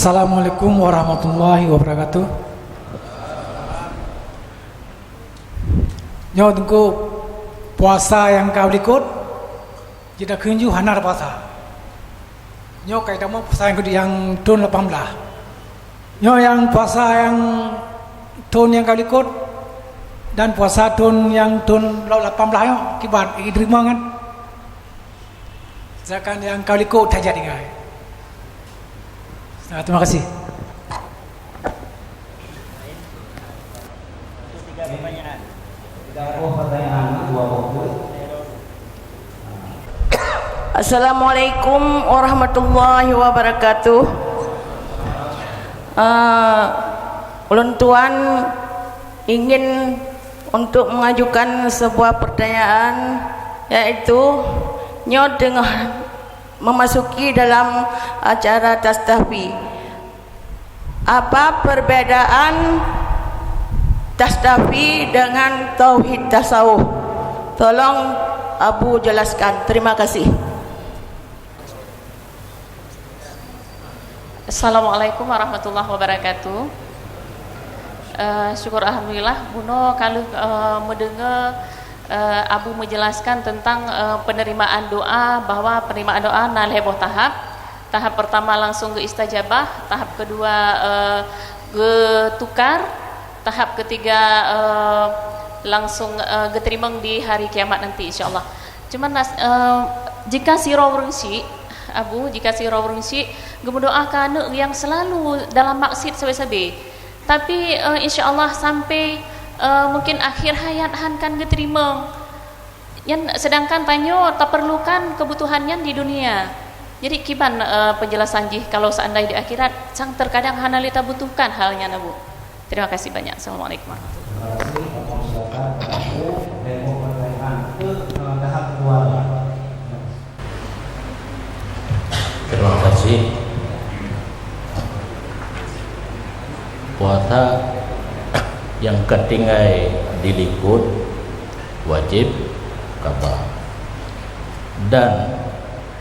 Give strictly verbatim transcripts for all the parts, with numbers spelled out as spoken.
Assalamualaikum warahmatullahi wabarakatuh. Nyoe teungku, puasa nyang ka likot, jeuet takheun ju hana puasa. Nyoe ka tamong puasa nyang, nyang thon lapan blah. Nyoe nyang puasa nyang thon nyang ka likot dan puasa thon nyang thon lapan blah nyoe kiban, jiteurimong kan? Sedangkan nyang ka likot tajak tinggai. Nah, terima kasih. Assalamualaikum warahmatullahi wabarakatuh. Eh, ulôn tuan ingin untuk mengajukan sebuah pertanyaan, yaitu nyoe teungoh memasuki dalam acara tastafi. Apa perbedaan tastafi dengan tauhid tasawuf? Tolong Abu jelaskan. Terima kasih. Assalamualaikum warahmatullahi wabarakatuh. Eh, syukur alhamdulillah, bunoe ka lheueh, eh, meudeungoe, eh, Abu menjelaskan tentang, eh, penerimaan doa, bahwa penerimaan doa na lhée boh tahap. Tahap pertama langsung geuistajabah, tahap kedua, eh, geutukar, tahap ketiga, eh, langsung, eh, geuteurimong di hari kiamat nanti, insya Allah. Cuman nas-, eh, jika sidroe ureuëng syik, Abu, jika sidroe ureuëng syik geumeudoa keu aneuëk nyang selalu dalam maksiat sabe-sabe, tapi, eh, insya Allah sampai, eh, mungkin akhir hayat han kan geuteurimong. Nyan, sedangkan tanyoe taperlukan keubutuhan nyan di dunia. Jadi kiban, eh, penjelasan jih kalau seandai di akhirat, sang terkadang hana lé tabutuhkan hal nyan, Abu. Terima kasih banyak. Assalamualaikum warahmatullahi wabarakatuh. Terima kasih. Puasa nyang ka tinggai di likot wajéb qadha. Dan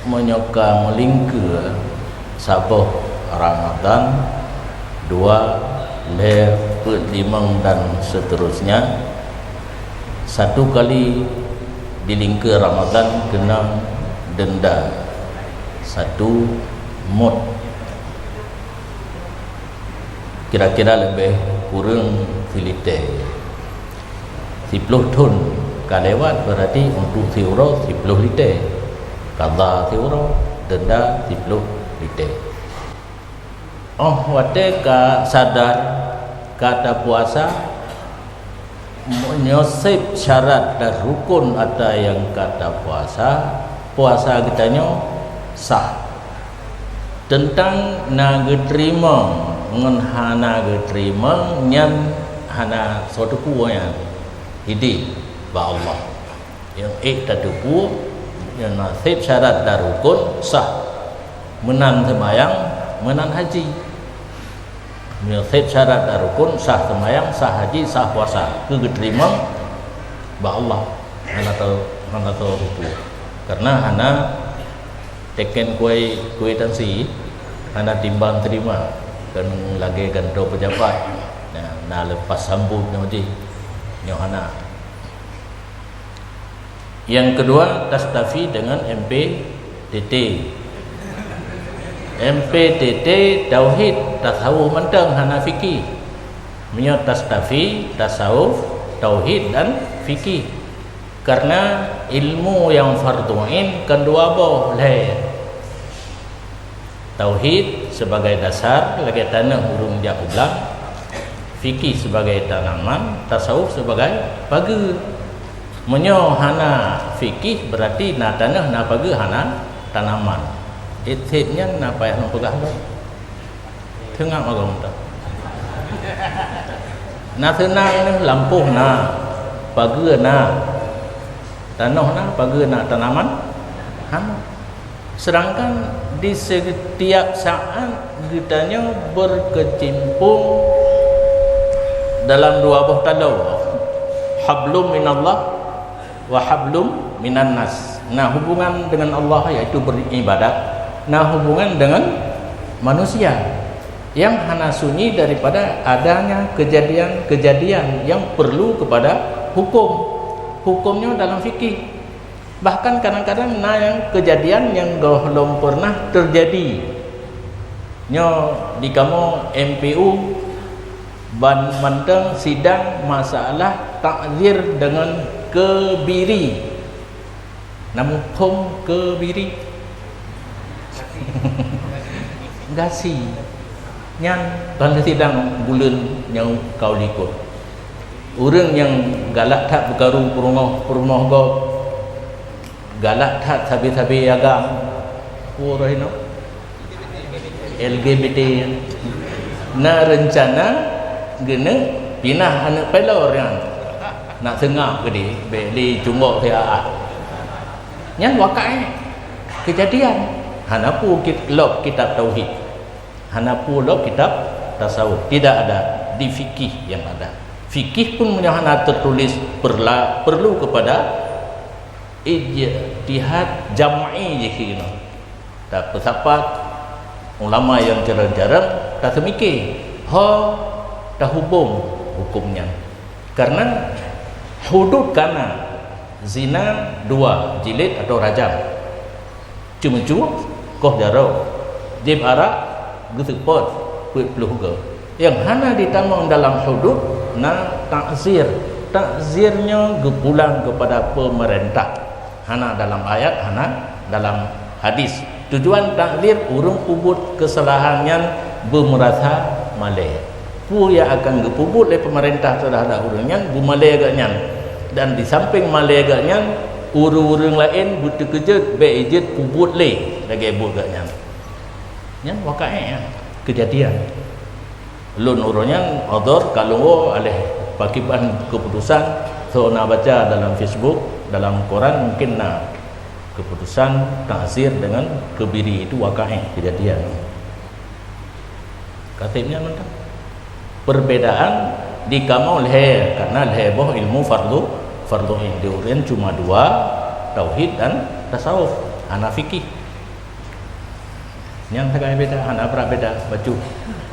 meunyoe ka meulingkeue saboh Ramadhan, dua, lhée, peuet, limong dan seterusnya, satu kali dilingkeue Ramadhan keunong denda satu mud, kira-kira leubeh kureueng silitée. Siploh thon ka lewat, berarti untuk siuroe siploh litée, qadha siuroe, denda siploh litée. Óh watée ka sadar ka tapuasa, meunyoe sép syarat dan rukun ata nyang ka tapuasa, puasa geutanyoe sah. Teuntang na geuteurimong ngon hana geuteurimong, nyan hana soe teupeue nyan, idéh bak Allah. Nyang ék tateupeue, nyang na sép syarat dan rukun sah. Meunan seumayang, meunan haji. Meunyoe sép syarat dan rukun, sah seumayang, sah haji, sah puasa, keu geuteurimong bak Allah. Hana teu-, hana teupeue. Karena hana teken kuei, kuitansi, hana timbang terima, kan lagée gantoe peujabat. Nah, na leupah sambot nyoe jih. Nyoe hana. Yang kedua, tastafi dengan M P T T. M P T T tauhid, tasawuf mantong, hana fikih. Meunyoe tastafi, tasawuf, tauhid dan fikih. Karena ilmu nyang fardhu ain kan dua boh lhée. Tauhid sebagai dasar, lagée tanoh ureuëng jak u blang, fikih sebagai tanaman, tasawuf sebagai pageue. Meunyoe hana fikih, berarti na tanoh, na pageue, hana tanaman. It-it nyan na payah lôn peugah lom. Teungab agam tah. Na seunang nyoe, lampôh na, pageue na, tanoh na, pageue na, tanaman hana. Sedangkan di setiap saat geutanyoe berkecimpung dalam dua boh taloe, hablum minallah wa hablum minan nas. Na hubungan dengan Allah, yaitu beribadat, na hubungan dengan manusia. Nyang hana sunyi daripada adanya kejadian-kejadian nyang perlu kepada hukum. Hukum nyoe dalam fikih. Bahkan kadang-kadang na nyang kejadian nyang gohlom pernah terjadi. Nyoe di kamoe M P U ban mantong sidang masalah takzir dengan kebiri. Na muphom kebiri? Gasi. Nyan ban sidang buleuen nyang ka u likot. Ureuëng nyang galak that beukaru peurumoh-peurumoh gob, galak that sabe-sabe agam, peue roh inoe? L G B T. Na reuncana geuneuk pinah aneuëk pelor nyan. Nak seungab keudeh, bék lé cunggok siat. Nyan wakaék keujadian. Hana peue kit-, lom kitab tauhid. Hana peue lom kitab tasawuf. Tidak ada di fikih yang ada. Fikih pun meunyoe hana tertulis perla-, perlu kepada ijtihad jam'i jih keunoe. Tapeusapat ulama nyang carông-carông, taseumike ho tahubông huköm nyan. Karena hudud ka na, zina dua jilid atau rajam. Ceumeucue koh jaroe, jieb arak geuseupôt peuet ploh goe. Nyang hana jitamong dalam hudud na takzir. Takzir nyoe geupulang keupada peumeurintah. Hana dalam ayat, hana dalam hadis. Tujuan takzir, ureuëng peubuet keusalahan nyan beumeurasa malée. Peue nyang akan geupeubuet lé peumeurintah teuhadap ureuëng nyan, beumalée geuh nyan. Dan di sampéng malée geuh nyan, ureuëng-ureuëng laén beuteukeujot bék jeuet peubuet lé lagée buet geuh nyan. Nyan wakaék nyan, keujadian. Lôn uroe nyan odor ka lôn woe aléh pakiban keuputusan, soe na baca dalam Facebook, dalam koran mungkin na keuputusan takzir dengan kebiri itu wakaék keujadian. Ka seb nyan mantong. Perbedaan di kamoe lhée, karena lhée boh ilmu fardu, fardu ain. Di ureuëng cuma dua, tauhid dan tasawuf, hana fikih. Nyan sagai beda, hana brat beda bacut.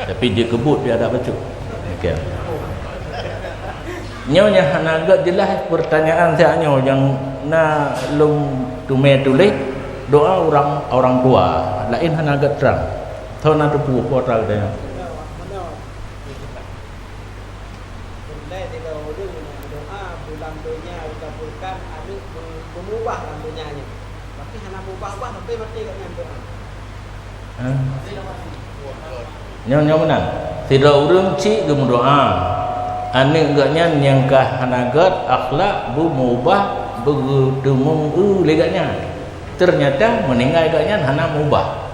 Tapi jeuet keubuet pih adak bacut. Demikian. Nyoe nyang hana gét jeulaih peurtanyaan siat nyoe nyang na lôn teumé tuléh doa urang, orang tua. Laén hana gét trang. Soe na teupeue po trang geutanyoe? Peureulée sidroe ureuëng meudoá beulam donya geukabulkan aneuëk meu-, meumubah lam donya nyoe. Tapi hana mubah-ubah sampai maté gobnyan doá. Hah? Nyoe, nyoe meunan. Sidroe ureuëng cit geumeudoá, aneuëk gobnyan nyang ka hana gét akhlak beumeubah beugeuteumeung eu lé gobnyan. Teunyata meuninggai gobnyan hana meubah.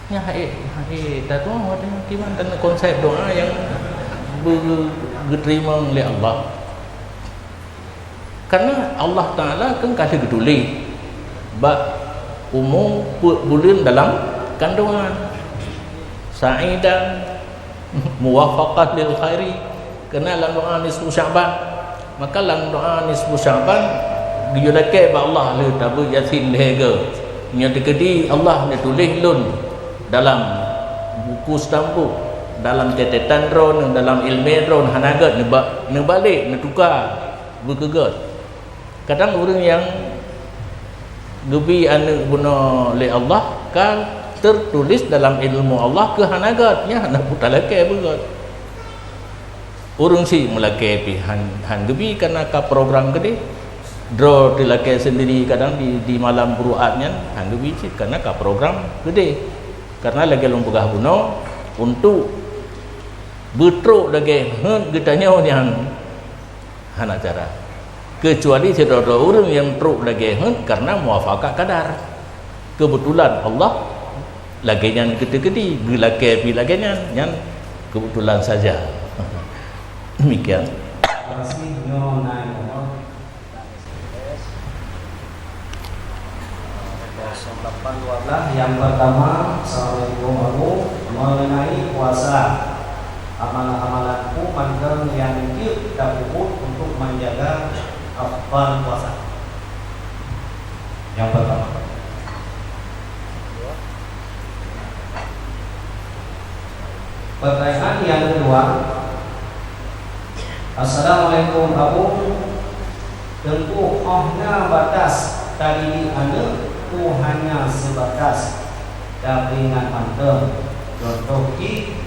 Nyan hai, hai, tatuang watée nyan kiban dan konsep doa nyang beu-, geuteurimong lé Allah. Karena Allah Taala kan ka lheueh geutuléh bak umu peuet buleuen dalam kandungan. Sa'idan muwaffaqan lil khairi. Karena lam doa nisfu Sya'ban. Maka lam doa nisfu Sya'ban geuyue lakée bak Allah lheueh tabeuet Yasin lhée goe. Nyoe teukeudi Allah neutuléh lôn dalam buku seutampu, dalam catatan droeneuh, dalam iéleumé droeneuh hana gét neuba-, neubalek, neutuka beukeugét. Kadang ureuëng nyang geubi aneuëk bunoe lé Allah ka teutuléh dalam ilmu Allah keu hana gét, nyan hana peutalakée beugét. Ureuëng syiek meulakée pih han, han geubi karena ka program keudeh. Droe teulakée sendiri kadang di, di malam buruat nyan han geubi cit karena ka program keudeh. Karena lagée lôn peugah bunoe, untuk beutrok lagée heuet geutanyoe nyan hana cara. Keucuali sidroe-droe ureuëng nyang trok lagée heuet karena muwafaqat kadar. Keubeutulan Allah lagée nyan geuteukeudi, geulakée pih lagée nyan, nyan keubeutulan saja. Demikian. Terima kasih, nyoe na nomor. Kosong delapan dua belas, yang pertama, Assalamualaikum Abu, mengenai puasa. Amalan-amalan peue mantong nyang jeuet tapeubuet untuk menjaga afdal puasa? Yang pertama. Pertanyaan yang kedua, Assalamualaikum Abu, Teungku, óh na batas tadidik aneuk peue hanya sibatas tapeuingat mantong? Contoh jih,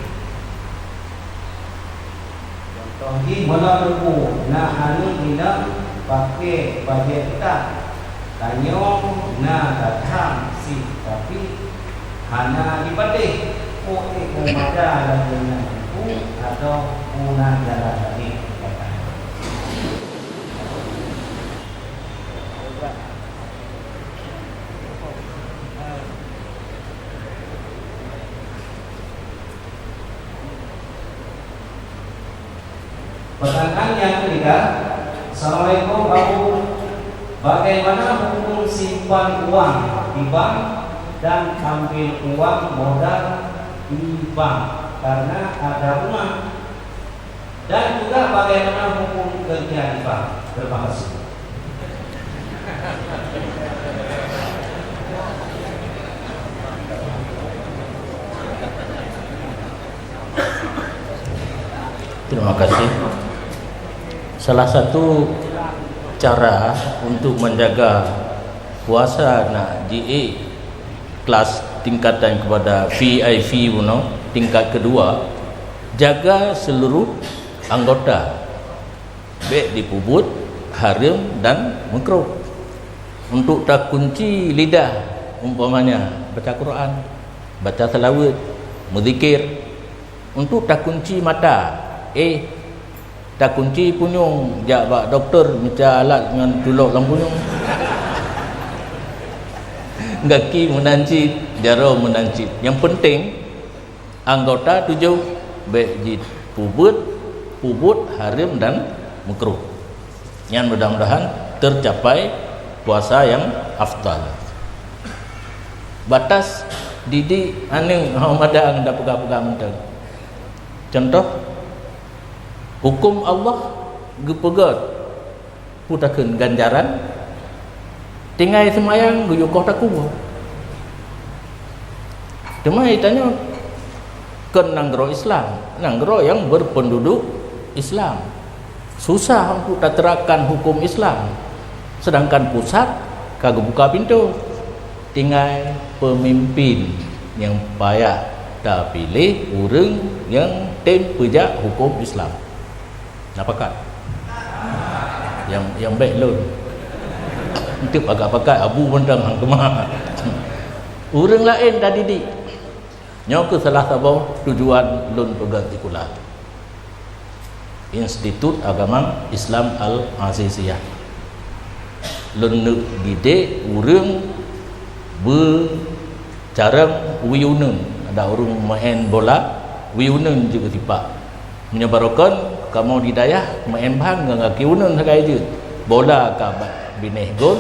contoh jih meunan Teungku, na aneuk inong paké bajée ketat, tanyoe na tatham sih tapi hana jipatéh. Peue ék meubaca lagée nyan Teungku, atawa peue na jalan laén? Pertanyaan yang ketiga, Assalamualaikum Abu, bagaimana hukum simpan uang di bank dan ambil uang modal di bank karena ada bunga? Dan juga bagaimana hukum kerja di bank? Terima kasih. Terima kasih. Salah satu cara untuk menjaga puasa nak jiék kelas tingkatan kepada V I P bunoe, tingkat kedua, jaga seluruh anggota. Bék jipeubuet hareuem dan meukruh. Untuk takunci lidah, umpamanya baca Quran, baca salawat, meuzikir. Untuk takunci mata, eh, takunci punyueng, jak bak dokto mita alat ngon culok lam punyueng. Gaki meunan cit, jaroe meunan cit. Nyang peunteng, anggota tujoh bék jipeubuet, peubuet hareuem dan meukruh. Nyan mudah-mudahan tercapai puasa yang afdal. Batas didik aneuk hana mada ngon tapeugah-peugah mantong. Contoh, huköm Allah geupeugét peue takheun ganjaran, tinggai seumayang geuyue koh takue. Teuma tanyoe kon nanggroe Islam, nanggroe nyang berpenduduk Islam. Susah untuk taterapkan huköm Islam, sedangkan pusat ka geubuka pintoe. Tinggai peumimpin nyang payah tapiléh ureuëng nyang tem peujak huköm Islam. Na pakat? Nyang, nyang bék lôn. Eunteuk pakat-pakat, abu mantong han keumah. Ureuëng laén tadidik. Nyoe kheueh salah saboh tujuan lôn peugét sikula. Institut Agama Islam Al-Aziziyah. Lôn neuk didik ureuëng beu carông wie uneun. Ada ureuëng maén bola, wie uneun jeuet sipak. Meunyoe barokon, kamoe di dayah maén bhang ngon gaki uneun sagai jeuet. Bola ka ba-, binéh gol,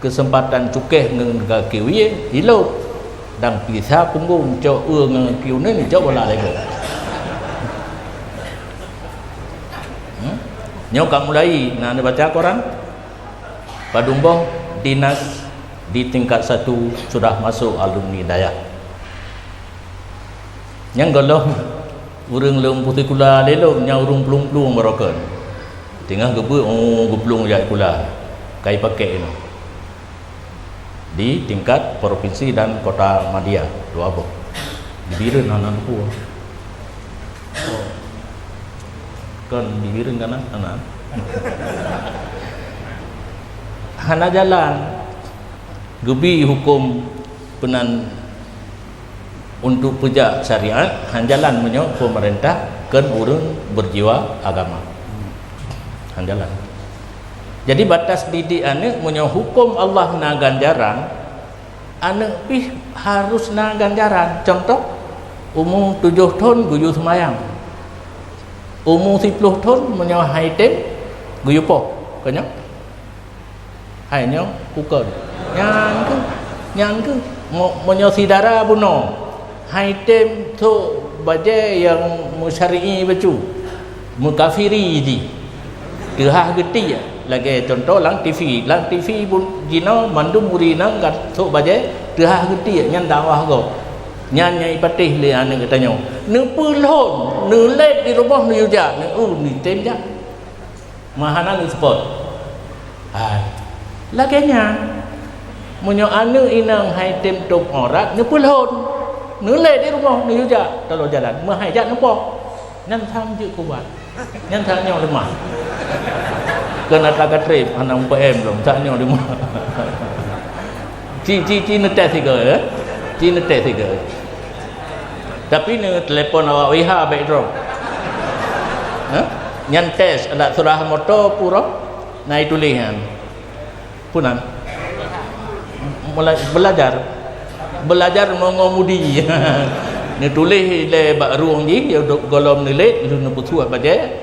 keuseumpatan cukéh ngon gaki wie, ilôt. Dan pisa punggong cok eue ngon gaki uneun, icok bola lé gol. Hmm? Nyoe ka mulai na neubaca koran. Padum boh dinas di tingkat satu sudah masuk alumni dayah. Nyang gohlom ureuëng lôn peusikula lé lôn nyang ureuëng plueng-plueng barokon. Teungoh geubeuet, oh, geuplueng jak sikula. Kai pakai nyoe. Di tingkat provinsi dan kota madya, dua boh. Di Bireuen hana teupeu. Kon di Bireuen kana? Hana. Hana jalan. Geubi huköm peunan untuk peujak syariat, han jalan meunyoe peumeurintah kon ureuëng beujiwa agama. Han jalan. Jadi batas didik aneuk, meunyoe huköm Allah na ganjaran, aneuk pih harus na ganjaran. Contoh, umu tujoh thon geuyue seumayang. Umu siploh thon meunyoe hai tem geuyue poh. Kon nyoe? Hai nyoe, bukon. Nyan keuh, nyan keuh. Mo-, meunyoe si dara bunoe, hai tem sôk bajée nyang meusyar'i bacut, meukafiri jih. Teuhah geutiek, lagée cuntoh lam T V. Lam T V bun-, jinoe mandum ureuëng inong ka sôk bajée, teuhah geutiek, nyan dakwah gob. Nyan nyang ipatéh lé aneuk geutanyoe. Neupeulhon, neulét di rumoh neuyue jak, neu-, eu, neutem jak. Meuhana neuseupôt. Hai. Lagée nyan, meunyoe aneuk inong hai tem tôb aurat, neupeulhon. Neulét di rumoh neuyue jak, taloe jalan. Meuhai jak neupoh. Nyan tham jeuet kubat. Nyan that nyoe leumah. Keu na ka trép hana M P M lom, that nyoe leumah. Ci, ci, ci neutés sigoe, eh? Ci neutés sigoe. Tapi neutelepon awak W H bèk droe. Hah? Nyan tes alat surah moto pura na ituléh nyan. Punan. Mula-, belajar. Belajar mengemudi. Neutuléh ilée bak rueng jih, ya, dok golom neulét, lheueh neupeusuet bajée.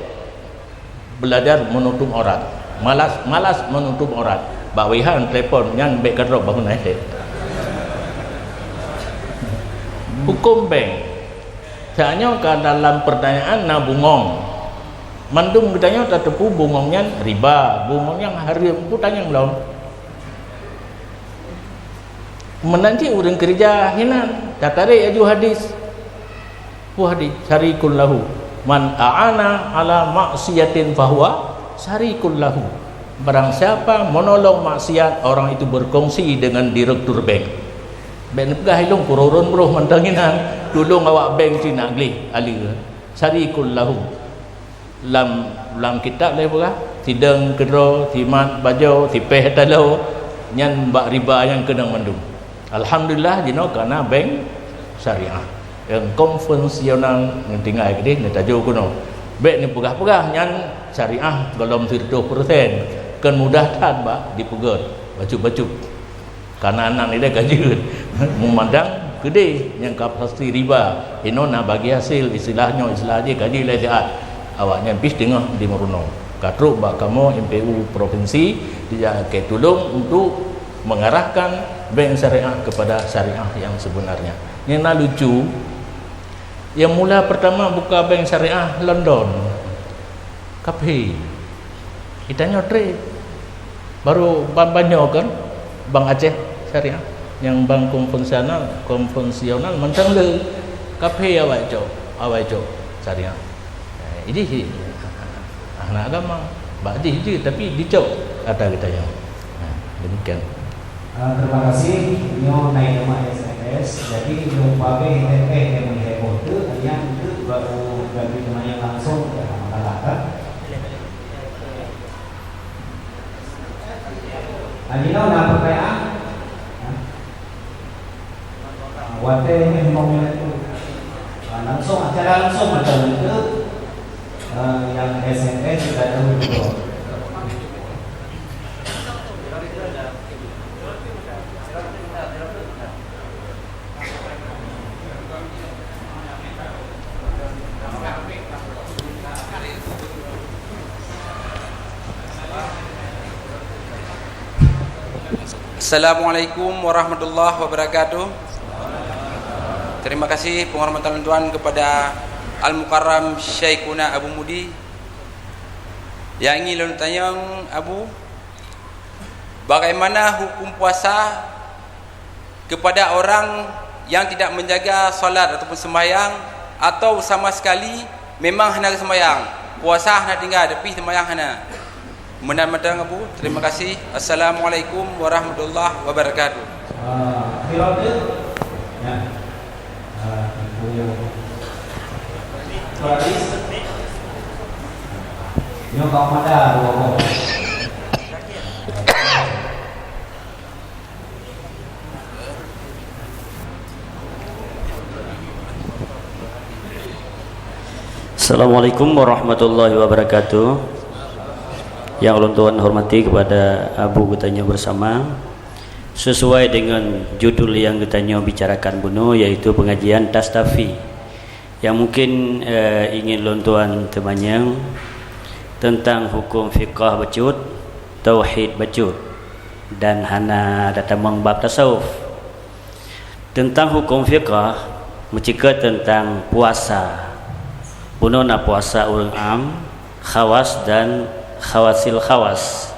Belajar menutup aurat. Malas, malas menutup aurat. Bak W H neutelepon, nyan bèk keudroe bahu na ilét. Huköm bank. Saat nyoe ka dalam pertanyaan na bungong. Mandum geutanyoe tateupeue bungong nyan riba, bungong nyan hareuem, peue tanyong lom. Meunan cit ureuëng keureuja hinan, tatarek laju hadis. Peue hadis? Syarikun lahu. Man a'ana ala maksiyatin fahuwa syarikun lahu. Barang siapa menolong maksiat, orang itu berkongsi dengan direktur bank. Bèk neupeugah ilong kururun broh mantong inan, tulông awak bank cit nak gleh aleue. Syarikun lahu. Lam, lam kitab lé peugah, sidong keudroe, simat bajoe, sipéh taloe, nyan bak riba nyan keunong mandum. Alhamdulillah, jinoe ka na bank syariah. Nyang konvensional neutinggai keudeh, neutajô keunoe. Bèk neupeugah-peugah nyan syariah golom sireutoh persen. Kon mudah that bak dipeugöt, bacut-bacut. Kana anak nilai ka jeuet. Meumandang keudeh nyang ka pasti riba. Inoe na bagi hasil, istilah nyoe, istilah jih ka jeuet lé siat. Awaknyan pih teungoh di meurunoe. Ka trok bak kamoe M P U provinsi, dijak keu tulông untuk mengarahkan bank syariah kepada syariah yang sebenarnya. Nyang na lucu, nyang mula pertama buka bank syariah London. Kaphé. Geutanyoe trép. Baru ban-ban nyoe kan, Bank Aceh Syariah, nyang bank konvensional, konvensional mantong le. Kaphé awai cok, awai cok syariah. Eh, ini sih, anak agama. Bak jih je, tapi dicok ata geutanyoe. Nah, demikian. Ah, terima kasih. Nyoe naik nama S M S. Jadi, nyoe pabeh S M S yang mengheboh tu, yang itu baru kami temukan langsung ke masalah, kan? Nah, you know, nah, pertanyaan? Nah. Watèe nyoe lima minit tu. Ah, langsung, acara langsung macam itu. Ah, yang S M S kita tahu juga. Assalamualaikum warahmatullahi wabarakatuh. Terima kasih penghormatan tuan kepada Al-Mukarram Syaikhuna Abu Mudi. Yang ingin lôn tanyong, Abu, bagaimana hukum puasa kepada orang yang tidak menjaga salat ataupun sembahyang, atau sama sekali memang hana sembahyang, puasa hana tinggai tapi sembahyang hana. Meunan mantong, Abu. Terima kasih. Assalamualaikum warahmatullahi wabarakatuh. Ah, kira tu? Ya. Ah, itu yang. Tuan Rais. Nyoe Pak Mada, dua boh. Assalamualaikum warahmatullahi wabarakatuh. Yang ulôn tuan hormati kepada Abu geutanyoe bersama, sesuai dengan judul yang geutanyoe bicarakan bunoe, yaitu pengajian Tastafi. Yang mungkin, eh, ingin lôn tuan teumanyong tentang hukum fiqah bacut, tauhid bacut, dan hana tatamong bab tasawuf. Teuntang huköm fiqah, meucikeue teuntang puasa. Bunoe na puasa ureuëng am, khawas dan khawasil khawas.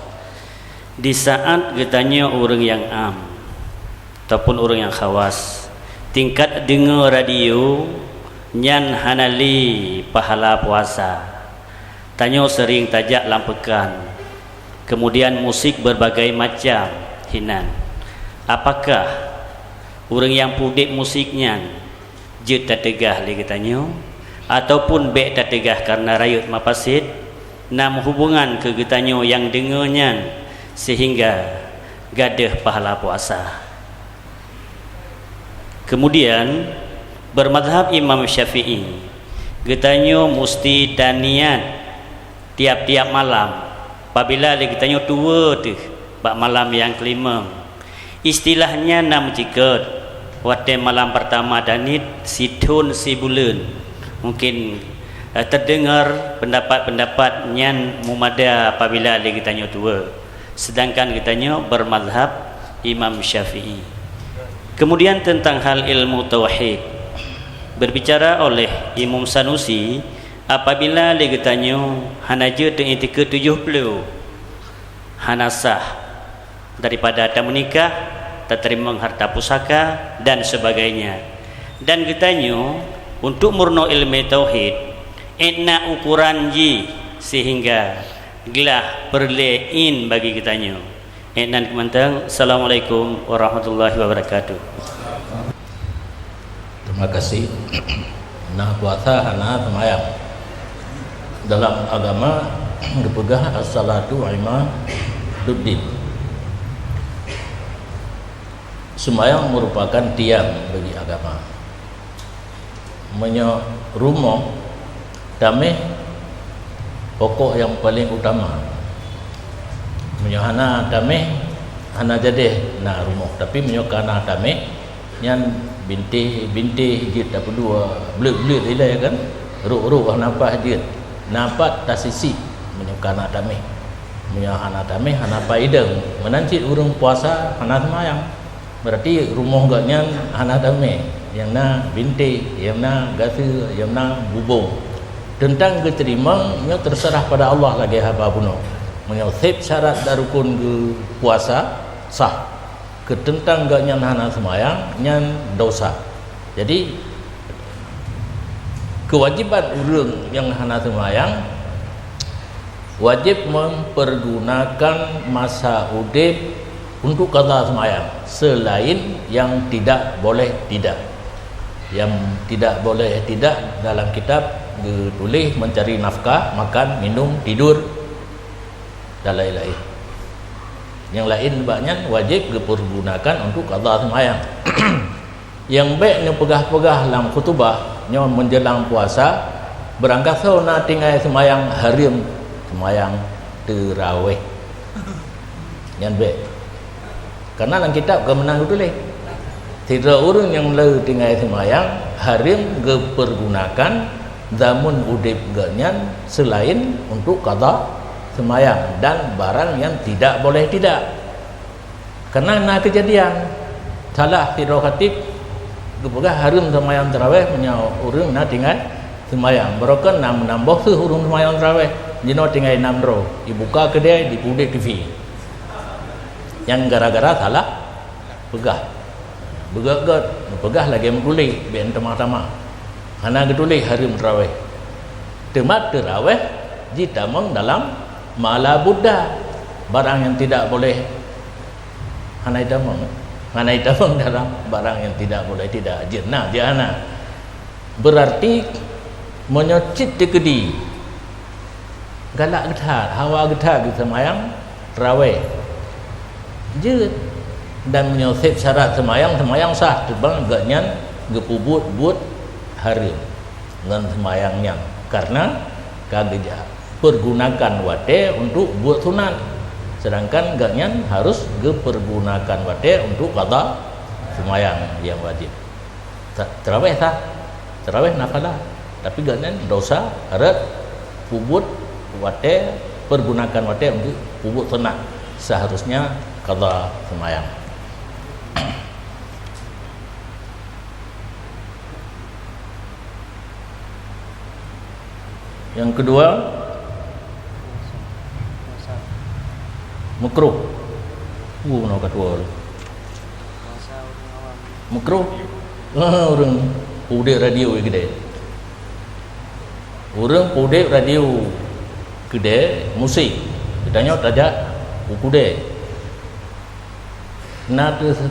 Di saat geutanyoe ureuëng nyang am ataupun ureuëng nyang khawas, Tingkat deungoe radio nyan hana lé pahala puasa. Tanyoe seuring tajak lam peukan, keumudian musik beurbagai macam hinan. Apakah ureuëng nyang peudeb musik nyan jeuet tateugah lé geutanyoe, ataupun bék tateugah kareuna rayeuk mafasid, na meuhubongan keu geutanyoe nyang deungoe nyan seuhingga gadôh pahala puasa? Keumudian, beumadhab Imam Syafi'i, geutanyoe musti taniat tiab-tiab malam, pabila lé geutanyoe tuwoe teuh bak malam nyang keulimong. Istilah nyan na meucikot, watée malam peurtama taniet sithon sibuleuen. Mungken, eh, teudeungoe peundapat-peundapat nyan mumada pabila lé geutanyoe tuwoe. Seudangkan geutanyoe beumadhab Imam Syafi'i. Keumudian teuntang hal ilmu tauhid, beubicara oleh Imam Sanusi, apabila lé geutanyoe hana jeuet teuiktikeut tujoh ploh, hana sah daripada tameunikah, tateurimong harta pusaka, dan sebagainya. Dan geutanyoe, untuk meurunoe ilmu tauhid, ék na ukoran jih seuhingga glah peureulée in bagi geutanyoe. Ék nan keumantong, Assalamualaikum warahmatullahi wabarakatuh. Terima kasih. Nah, puasa hana seumayang. Dalam agama geupeugah as-salatu imaduddin. Seumayang merupakan tiang bagi agama. Meunyoe rumoh taméh pokok nyang paleng utama. Meunyoe hana taméh, hana jadeh na rumoh. Tapi meunyoe ka na taméh, nyan bintéh-bintéh jeuet tapeuduek, bleuet-bleuet ilée kan, rôk-rôk hana paih jeuet, na pat tasisiek meunyoe ka na taméh. Meunyoe hana taméh, hana paih idong. Meunan cit ureuëng puasa hana seumayang. Berarti rumoh geuh nyan hana damé, nyang na bintéh, nyang na gaseue, nyang na bubông. Teuntang geuteurimong nyoe teuseurah pada Allah lagée haba bunoe. Meunyoe sép syarat dan rukon geupuasa, sah. Keuteuntang geuh nyan hana seumayang, nyan dosa. Jadi, keuwajéban ureuëng nyang hana seumayang, wajéb mempergunakan masa udeb untuk qadha seumayang, selain yang tidak boleh tidak. Yang tidak boleh tidak dalam kitab geutuléh mencari nafkah, makan, minum, tidur, dan lain-lain. Nyang laén bak nyan wajéb geupeurgunakan untuk qadha seumayang. Nyang bék neupeugah-peugah lam khutubah nyoe meunjeulang puasa, beurangkasoe na tinggai seumayang hareuem seumayang teurawéh. Nyan bék. Karena lam kitab ka meunan geutuléh, sidroe ureuëng nyang le tinggai seumayang hareuem geupeurgunakan zaman udeb geuh nyan selain untuk qadha seumayang dan barang yang tidak boleh tidak. Karena na keujadian, salah sidroe khatib geupeugah hareuem seumayang teurawéh meunyoe ureuëng na tinggai seumayang. Barokon na meunan boh seuh ureuëng seumayang teurawéh, jinoe tinggai nam droe, jibuka keudée, jipeudeb TV. Nyan gara-gara salah peugah. Beugét-gét, neupeugah lagée meutuléh, bék neutamah-tamah. Hana geutuléh hareuem teurawéh. Teuma teurawéh jitamong dalam ma la budda, barang yang tidak boleh. Hana jitamong, hana jitamong dalam barang yang tidak boleh tidak. Jeuet na, jeuet hana. Beurarti meunyoe cit teukeudi galak geuthat, hawa geuthat geuseumayang teurawéh, jeuet. Dan meunyoe sép syarat seumayang, seumayang sah, teuma geuh nyan geupeubuet buet hareuem ngon seumayang nyan, karena ka geupeurgunakan watée untuk buet sunat, seudangkan geuh nyan harus geupeurgunakan watée untuk qadha seumayang nyang wajéb. Ta-, teurawéh sah, teurawéh na pahala, tapi geuh nyan dosa rot peubuet watée, peurgunakan watée untuk peubuet sunat, seharusnya qadha seumayang. Nyang keudua, makruh. Uh, na keudua tu. Makruh. Ah, ureuëng udeb radio keudè. Ureuëng udeb radio keudè musik. Geutanyoe tajak u keudè. Na teu-,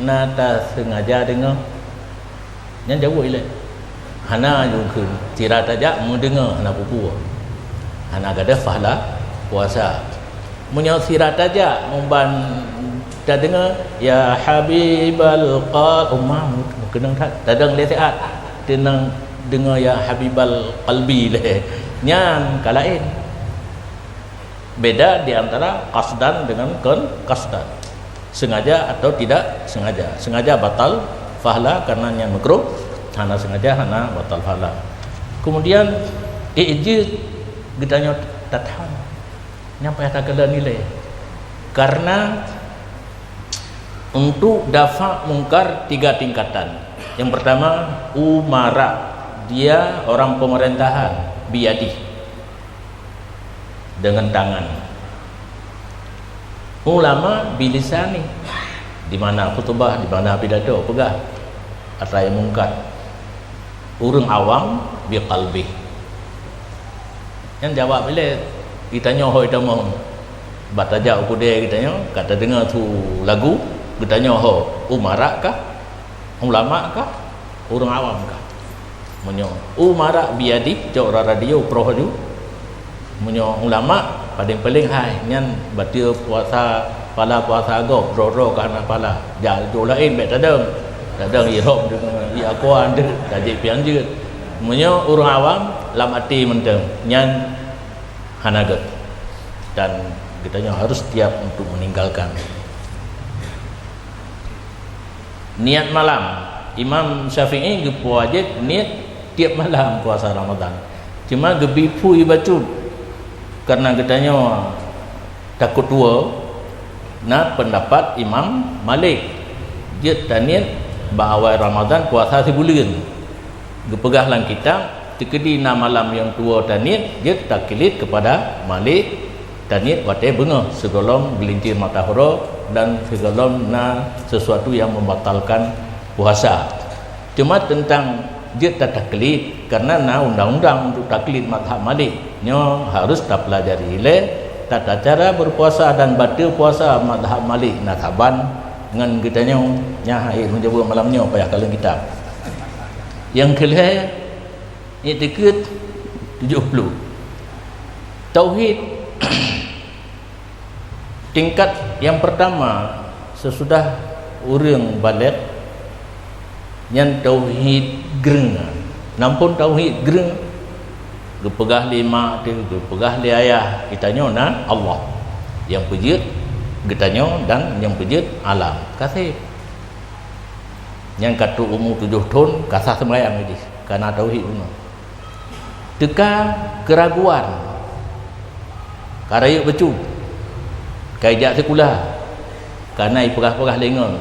na tasengaja deungoe? Nyan jaweueb ilée. Hana jukheun, sira tajak meudeungoe hana peue-peue. Hana gadôh pahala puasa. Meunyoe sira tajak muban tadeungoe, "Ya Habibal Qal-," oh, ma, meukeunong that, tadong lé siat. Teunang deungoe, "Ya Habibal Qalbi," lé. Nyan ka laén. Beda di antara qasdan dengan kon qasdan. Sengaja atau tidak sengaja. Sengaja batal pahala karena nyan makruh, hana sengaja hana batal pahala. Kemudian, eh, jeuet geutanyoe tatham. Nyan payah takalon ilée. Karena untuk dafa mungkar tiga tingkatan. Yang pertama, umara, dia orang pemerintahan, biyadih, dengan tangan. Ulama bilisani, di mana khutubah, di mana pidato, peugah atra nyang mungkar. Ureuëng awam biqalbih. Nyan jaweueb ilée, geutanyoe ho itamong. Bak tajak u keudè geutanyoe, ka tadeungoe su lagu, geutanyoe ho, umara kah? Ulama kah? Ureuëng awam kah? Meunyoe umara biyadih, cok ra-, radio proh laju. Meunyoe ulama, paleng-paleng hai, nyan bateue puasa, pahala puasa gob, droe-droe ka hana pahala. Jak laju laén bék tadong. Tadong irop deungon ié aqua deuh, tajak pian jeuet. Meunyoe ureuëng awam, lam até mantong, nyan hana gét. Dan geutanyoe harus siap untuk meninggalkan. Niat malam. Imam Syafi'i geupeuwajéb niet tieb malam puasa Ramadan. Cuma geubi phui bacut karena geutanyoe takot tuwoe, na peundapat Imam Malik, jeuet taniet bak awai Ramadan puasa sibuleuen. Geupeugah lam kitab, teukeudi na malam nyang tuwoe taniet, jeuet taklid keupada Malik, taniet watée beungoh sigohlom geulintir mata uroe dan sigohlom na sesuatu nyang membatalkan puasa. Cuma teuntang jeuet tataklid, karena na undang-undang untuk taklid mazhab Malik. Nyoe harus tapeulajari ilée tata cara berpuasa dan bateue puasa mazhab Malik na saban ngon geutanyoe. Nyan hai meujaweueb malam nyoe payah kalon kitab. Nyang keulhée, iktikeuet tujoh ploh. Tauhid tingkat nyang pertama sesudah ureuëng balek, nyan tauhid greueng. Nampon tauhid greueng, geupeugah lé mak teuh, geupeugah lé ayah, geutanyoe na Allah. Nyang peujeuet, geutanyoe dan nyang peujeuet alam. Ka sép. Nyang ka trok umu tujoh thon, ka sah seumayang jih, ka na tauhid bunoe. Teuka keuraguan, ka rayeuk bacut, ka ijak sikula, ka na ipeugah-peugah lé inong,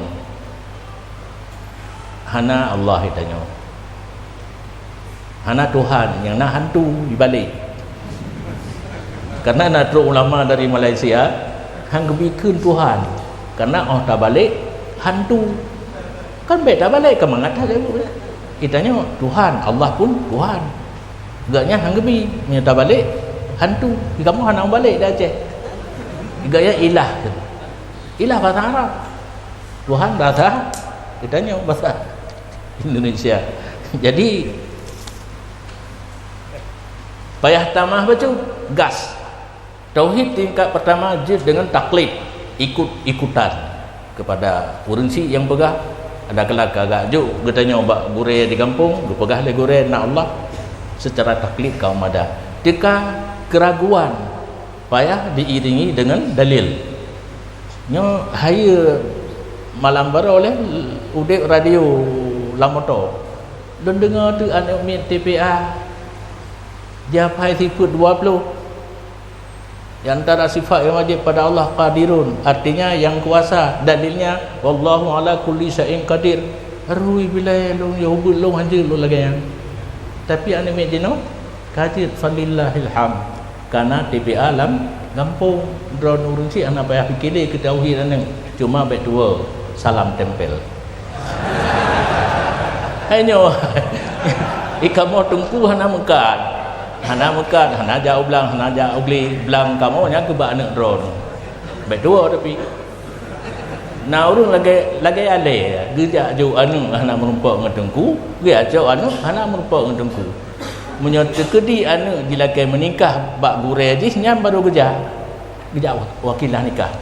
hana Allah geutanyoe. Hana Tuhan, nyang na hantu ibalek. Karena na trok ulama dari Malaysia, han geubi kheun Tuhan. Karena óh tabalek, hantu. Kan bék tabalek, ka mangat that. Geutanyoe Tuhan, Allah pun Tuhan. Gobnyan han geubi, meunyoe tabalek, hantu. Di kamoe hana mubalek di Aceh. Gobnyan ilah. Ilah bahasa Arab. Tuhan bahasa, geutanyoe bahasa Indonesia. Jadi, payah tamah bacut, gas. Tauhid tingkat pertama jeuet dengan taklid, ikut-ikutan kepada ureuëng syiek nyang peugah. Ada keulaka agak jok geutanyoe bak gurée di gampông, geupeugah lé gurée na Allah, secara taklid kaum adat. Teuka keuraguan, payah diiringi dengan dalil. Nyoe hayeue malam baroe lé udeb radio lam moto. Lôn deungoe teuk aneuk miet T P A jiapai sifeuet dua ploh. Di antara sifat nyang wajéb pada Allah, Qadirun, artinya yang kuasa. Dalilnya, "Wallahu ala kulli syai'in qadir." Rui bilai lôn, ya ubeut lôn hanjeuet lôn lagée nyan. Tapi aneuk miet jinoe ka jeuet, falillahil hamd. Ka na T P A lam gampông, droeneuh ureuëng syiek hana payah pike lé keu tauhid aneuk, cuma bék tuwoe, salam tempel. Hai nyoe, i kamoe teungku hana meukat. Hana meukat, hana jak u blang, hana jak u glé. Blang kamoe nyan keu bak aneuk droeneuh. Bèk tuwoe tapi. Na ureueng lagèe, lagèe alèe, geujak jok aneuk hana meurumpok ngon teungku, geujak cok aneuk hana meurumpok ngon teungku. Meunyoe teukeudi aneuk jilakèe meunikah bak gurèe jih, nyan barô geujak. Geujak wa-, wakilah nikah.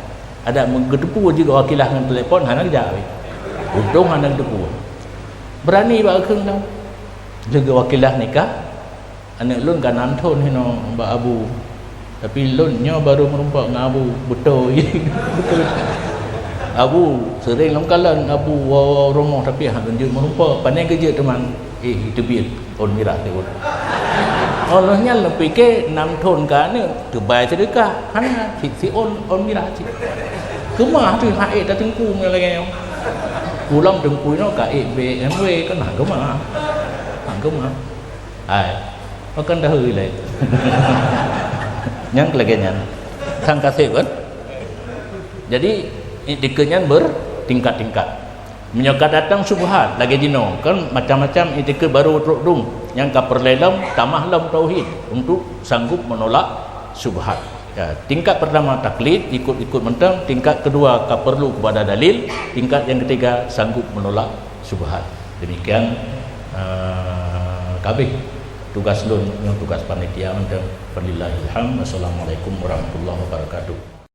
Adak meu-, geuteupeue jih wakilah ngon telepon, hana geujak wéh. Untông hana geuteupeue. Beurani bak kheun lom. Lheueh geuwakilah nikah, aneuk lôn ka nam thôn hinoe bak Abu. Tapi lôn nyoe barô meurumpok ngon Abu, beutôi. Beutôi. Abu, seuring lôn kalon Abu woe-woe rumoh, tapi hana lôn jeuet meurumpok. Pane geujeuet teuma, eh, teubiet ôn mirah teuh. Oh, lheueh nyan lôn pike nam thôn ka aneuk, teubai seudeukah. Hana, si, si ôn, ôn mirah cit. Keumah teuh hana ék tateungku ngon lagèe nyoe. Pulang teungku nyoe ka ék B M W, kan hana keumah. Hana keumah. Hai, pakon dahulu ilèe. Nyang lagèe nyan. Sang kaseb kan? Jadi, iktikeuet nyan bertingkat-tingkat. Meunyoe ka datang syubhat lagèe jinoe, kan macam-macam iktikeuet barô trok dum nyang ka peureulèe lom, tamah lom tauhid untuk sanggup menolak syubhat. Ya, tingkat pertama taklid, ikut-ikut mantong, tingkat kedua ka perlu kepada dalil, tingkat yang ketiga sanggup menolak syubhat. Demikian, eh, ka abéh tugas lôn nyoe, tugas panitia mantong. Falillahilhamd. Wassalamualaikum warahmatullahi wabarakatuh.